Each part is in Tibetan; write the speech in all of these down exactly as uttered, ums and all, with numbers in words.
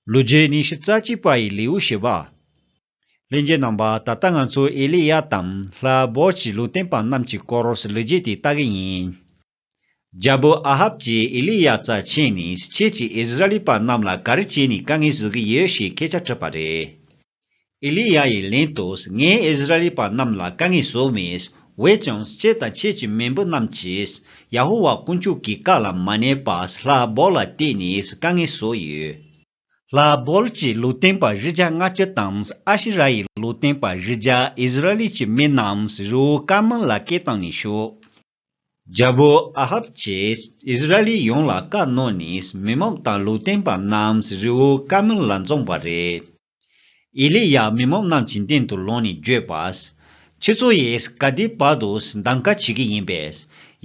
ལོ་རྒྱུས་ཉི་ཤུ་རྩ་གཅིག་པ་ཡི་ལེའུ་བཞི་པ། ལྷན་རྒྱས་རྣམ་པ། ད་ལྟ་ང་ཚོ་ཨེ་ལི་ཡ་དང་ལྷ་བོལ་གྱི་ལུང་སྟོན་པ་རྣམས་ཀྱི་སྐོར་ལོ་རྒྱུས་དེ་ལྟ་གི་ཡིན། རྒྱལ་པོ་ཨ་ཧབ་ཀྱིས་ཨེ་ལི་ཡ་རྩར་ཕྱིན་ནས་ཁྱེད་ཀྱིས་ཨིསི་ར་ཨེལ་པ་རྣམས་ལ་ག་རེ་བྱས་ནས་དཀའ་ངལ་བཟོ་གི་ཡོད་ཞེས་སྐད་ཆ་དྲིས་པ་རེད། ཨེ་ལི་ཡ་ཡིས་ལན་དུ། ངས་ཨིསི་ར་ཨེལ་པ་རྣམས་ལ་དཀའ་ངལ་བཟོས་མེད། འོན་ཀྱང་ཁྱེད་དང་ཁྱེད་ཀྱི་མེས་པོ་རྣམས་ཀྱིས་ཡ་ཧོ་ཝཱ་དཀོན་མཆོག་གི་བཀའ་ལ་མ་ཉན་པར་ལྷ་བོལ་ལ་བརྟེན་ནས་དཀའ་ངལ་བཟོས་ཡོད། ལྷ་བོལ་གྱི་ལུང་སྟོན་པ་བཞི་བརྒྱ་ལྔ་བཅུ་དང་ཨ་ཤེ་ར་ཡི་ལུང་སྟོན་པ་བཞི་བརྒྱ་ཨིསི་ར་ཨེལ་གྱི་མི་རྣམས་རི་བོ་ཀར་མེལ་ལ་སྐད་བཏང་ནས་བཞུགས། རྒྱལ་པོ་ཨ་ཧབ་ཀྱིས་ཨིསི་ར་ཨེལ་ཡོངས་ལ་བཀའ་གནང་ནས་མི་མང་དང་ལུང་སྟོན་པ་རྣམས་རི་བོ་ཀར་མེལ་ལ་འཛོམས་པ་རེད། ཨེ་ལི་ཡ་མི་མང་རྣམས་ཀྱི་མདུན་དུ་ལངས་ནས་བརྗོད་པ། ཁྱེད་ཚོ་ཡིས་ག་དུས་བར་དུ་གདམ་ག་བྱེད་ཀྱི་ཡིན་པས།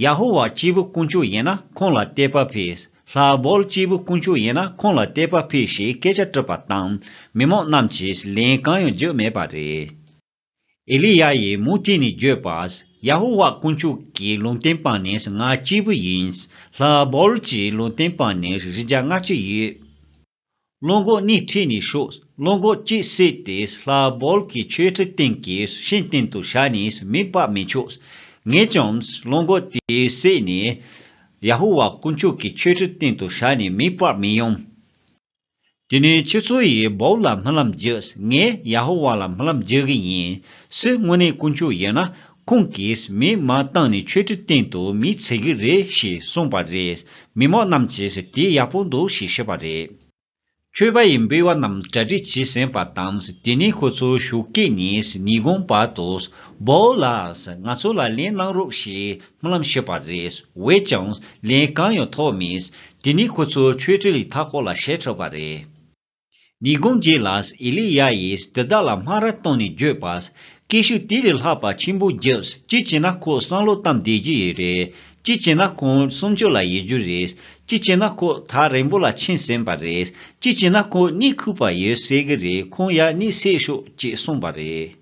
ཡ་ཧོ་ཝཱ་སྐྱེས་བུ་དཀོན་མཆོག་ཡིན་ན་ཁོང་ལ་དད་པ་ཕུལ། ལྷ་བོལ་སྐྱེས་བུ་དཀོན་མཆོག་ཡིན་ན་ཁོང་ལ་དད་པ་ཕུལ་ཞེས་སྐད་ཆ་དྲིས་པ་དང་མི་མང་རྣམས་ཀྱིས་ལན་གང་ཡང་བརྗོད་མེད་པ་རེད། ཨེ་ལི་ཡ་ཡིས་མུ་མཐུད་ནས་བརྗོད་པ། ཡ་ཧོ་ཝཱ་དཀོན་མཆོག་གི་ལུང་སྟོན་པ་ནི་ང་གཅིག་པུ་ཡིན། ལྷ་བོལ་གྱི་ལུང་སྟོན་པ་ནི་བཞི་བརྒྱ་ལྔ་བཅུ་ཡོད། བློན་པོ་གཉིས་ཁྲིད་ནས་ཤོག་བློན་པོ་གཅིག་བསད་དེ་ལྷ་བོལ་གྱི་མཆོད་ཁྲི་སྟེང་གི་ཤིང་སྟེང་དུ་བཞག་ནས་མེ་སྤར་མི་ཆོག་ངས་ཀྱང་བློན་པོ་དེ་བསད་ནས་ཡ་ཧོ་ཝཱ་དཀོན་མཆོག་གི་མཆོད་ཁྲི་སྟེང་དུ་བཞག་ནས་མེ་སྤར་མི་ཡོང་། དེ་ནས་ཁྱེད་ཚོ་ཡིས་བོལ་ལ་སྨོན་ལམ་རྒྱག་ངས་ཡ་ཧོ་ཝཱ་ལ་སྨོན་ལམ་རྒྱག་གི་ཡིན། སུ་དངོས་གནས་དཀོན་མཆོག་ཡིན་ན་ཁོང་གིས་མེ་མ་བཏང་ནས་མཆོད་ཁྲི་སྟེང་དུ་མེ་འཚིག་གི་རེད་ཞེས་གསུངས་པ་རེད། མི་མང་རྣམས་ཀྱིས་དེ་ཡག་པོ་འདུག་ཞེས་ཤོད་པ་རེད། མཆོད་པ་ཡི་འབུལ་བ་རྣམས་གྲ་སྒྲིག་བྱས་ཟིན་པ་དང་དེ་ནས་ཁོ་ཚོ་ཞོགས་ཀས་ནས་ཉིན་གུང་བར་དུ་བོལ་ལགས་ང་ཚོ་ལ་ལན་གནང་རོགས་ཞེས་སྨོན་ལམ་ཞུས་པ་རེད། འོན་ཀྱང་ལན་གང་ཡང་ཐོབ་མེད། དེ་ནས་ཁོ་ཚོ་མཆོད་ཁྲི་ཡི་མཐའ་འཁོར་ལ་ཞལ་འཁྲིད་པ་རེད། ཉིན་གུང་རྗེས་ལ་ཨེ་ལི་ཡ་ཡིས་དེ་དག་ལ་སྨ་ར་བཏང་ནས་བརྗོད་པ། སྐད་ཤུགས་དེ་ལས་ལྷག་པ་ཆེན་པོ་རྒྱབ། གཅིག་བྱས་ན་ཁོ་བསམ་བློ་བཏང་བསྡད་ཀྱི་ཡོད་རེད། གཅིག་བྱས་ན་ཁོང་སུམ་ཅུ་ལ་ཡོད་རྒྱུ་རེད། གཅིག་བྱས་ན་ཁོ་ཐག་རིང་པོ་ལ་ཕྱིན་ཟིན་པ་རེད། གཅིག་བྱས་ན་ཁོ་གནས་ཁུག་པ་ཡོད་སྲིད་ཀྱི་རེད། ཁོང་ཡར་གནས་སད་ཤོག་ཅེས་གསུངས་པ་རེད།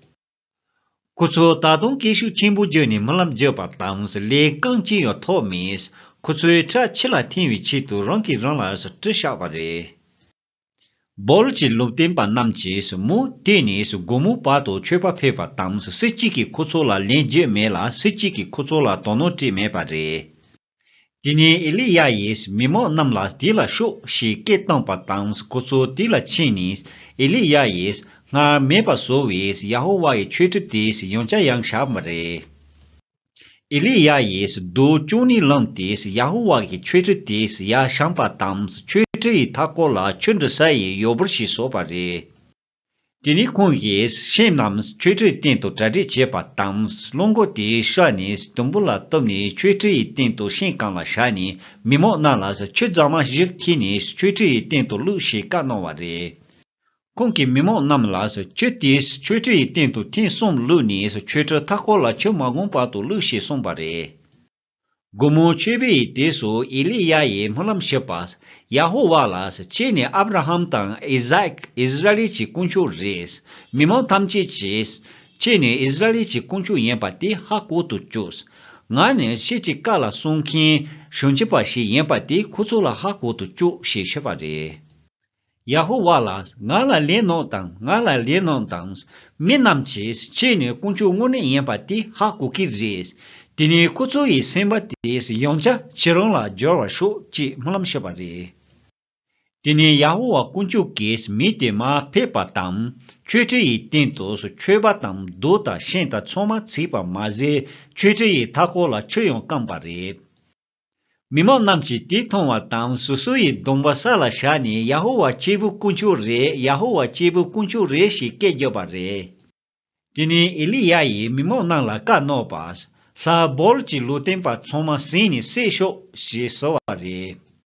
ཁོ་ཚོས་ད་དུང་སྐད་ཤུགས་ཆེན་པོ་བརྒྱབ་ནས་སྨོན་ལམ་བརྒྱབ་པ་དང་ལན་གང་ཅི་ཡང་ཐོབ་མེད། ཁོ་ཚོའི་ཁྲག་ཕྱི་ལ་འཐེན་པའི་ཆེད་དུ་རང་གིས་རང་ལ་གྲི་བཤགས་པ་རེད། བོལ་གྱི་ལུང་སྟོན་པ་རྣམས་ཀྱིས་མུ་མཐུད་ནས་དགོང་མོ་བར་དུ་མཆོད་པ་ཕུལ་བ་དང་སུ་གཅིག་གིས་ཁོ་ཚོ་ལ་ལན་བརྒྱབ་མེད་ལ་སུ་གཅིག་གིས་ཁོ་ཚོ་ལ་དོ་སྣང་སྤྲད་མེད་པ་རེད། དེ་ནས་ཨེ་ལི་ཡ་ཡིས་མི་མང་རྣམས་ལ་དེ་ལ་ཤོག་ཞེས་སྐད་བཏང་པ་དང་ཁོ་ཚོ་དེ་ལ་ཕྱིན་ནས་ཨེ་ལི་ཡ་ཡིས་སྔར་མེད་པ་བཟོ་བའི་ཡ་ཧོ་ཝཱ་ཡི་མཆོད་ཁྲི་དེ་ཡང་བསྐྱར་ཡང་བཞག་པ་རེད། ཨེ་ལི་ཡ་ཡིས་རྡོ་བཅུ་གཉིས་བླངས་ཏེ་ཡ་ཧོ་ཝཱ་གི་མཆོད་ཁྲི་དེ་ཡར་བཞེངས་པ་དང་མཆོད་ཁྲི་ཡི་མཐའ་སྐོར་ལ་ཆུ་འདྲེན་ས་ཡི་ཡུལ་བོར་ཞིག་བཟོས་པ་རེད། དེ་ནས་ཁོང་གིས་ཤིང་རྣམས་མཆོད་ཁྲིའི་སྟེང་དུ་གྲ་སྒྲིག་བྱས་པ་དང་རླངས་འཁོར་དེ་བཤགས་ནས་དུམ་བུ་ལ་གཏུབས་ནས་མཆོད་ཁྲི་ཡི་སྟེང་དུ་ཤིང་སྒང་ལ་བཞག་ནས་མི་མང་རྣམས་ལ་ཆུ་གཙང་མ་ཞིག་ཁྱེར་ནས་མཆོད་ཁྲི་ཡི་སྟེང་དུ་བླུགས་ཞེས་བཀའ་གནང་བ་རེད། ཁོང་གིས་མི་མང་རྣམས་ལ་ཆུ་དེ་མཆོད་ཁྲི་ཡི་སྟེང་དུ་ཐེངས་གསུམ་བླུགས་ནས་མཆོད་ཁྲི་མཐའ་སྐོར་ལ་ཆུ་མ་གང་བར་དུ་བླུགས་ཞེས་གསུངས་པ་རེད། དགོང་མོ་མཆོད་པའི་དུས་སུ་ཨེ་ལི་ཡ་ཡིས་སྨོན་ལམ་ཞུས་པ། ཡ་ཧོ་ཝཱ་ལགས་ཁྱེད་ནི་ཨབ་ར་ཧམ་དང་ཨི་ཟག་ཨིསི་ར་ཨེལ་གྱི་དཀོན་མཆོག་རེད། མི་མང་ཐམས་ཅད་ཀྱིས་ཁྱེད་ནི་ཨིསི་ར་ཨེལ་གྱི་དཀོན་མཆོག་ཡིན་པ་དེ་ཧ་གོ་དུ་བཅུག་ང་ནི་ཁྱེད་ཀྱི་བཀའ་ལ་སྲུང་མཁན་ཞིབ་འཇུག་པ་ཞིག་ཡིན་པ་དེ་ཁོ་ཚོ་ལ་ཧ་གོ་དུ་བཅུག་ཞེས་ཞུས་པ་རེད། ཡ་ཧོ་ཝཱ་ལགས་ང་ལ་ལན་གནང་དང་། ང་ལ་ལན་གནང་དང་། མི་རྣམས་ཀྱིས་ཁྱེད་ནི་དཀོན་མཆོག་དངོས་གནས་ཡིན་པ་དེ་ཧ་གོ་གི་རེད། དེ་ནས་ཁོ་ཚོ་ཡི་སེམས་པ་དེ་ཡང་བསྐྱར་ཁྱེད་རང་ལ་སྦྱོར་བར་ཤོག་ཅེས་སྨོན་ལམ་ཞུས་པ་རེད། དེ་ནས་ཡ་ཧོ་ཝཱ་དཀོན་མཆོག་གིས་མེ་དེ་མར་ཕབ་པ་དང་མཆོད་ཁྲི་ཡི་སྟེང་དུ་མཆོད་པ་དང་རྡོ་དང་ཤིང་དང་ཚང་མ་འཚིག་པ་མ་ཟད་མཆོད་ཁྲི་ཡི་མཐའ་སྐོར་ལ་ཆུ་ཡང་བཀང་པ་རེད། མི་མང་རྣམས་ཀྱིས་དེ་མཐོང་བ་དང་སོ་སོ་ཡི་གདོང་པ་ས་ལ་བཞག་ནས་ཡ་ཧོ་ཝཱ་སྐྱེས་བུ་དཀོན་མཆོག་རེད། ཡ་ཧོ་ཝཱ་སྐྱེས་བུ་དཀོན་མཆོག་རེད་ཞེས་སྐད་བརྒྱབ་པ་རེད། དེ་ནས་ཨེ་ལི་ཡ་ཡིས་མི་མང་རྣམས་ལ་བཀའ་གནང་བ། ལྷ་བོལ་གྱི་ལུང་སྟོན་པ་ཚང་མ་ཟིན་ནས་བསད་ཤོག་ཞེས་ཟེར་བ་རེད།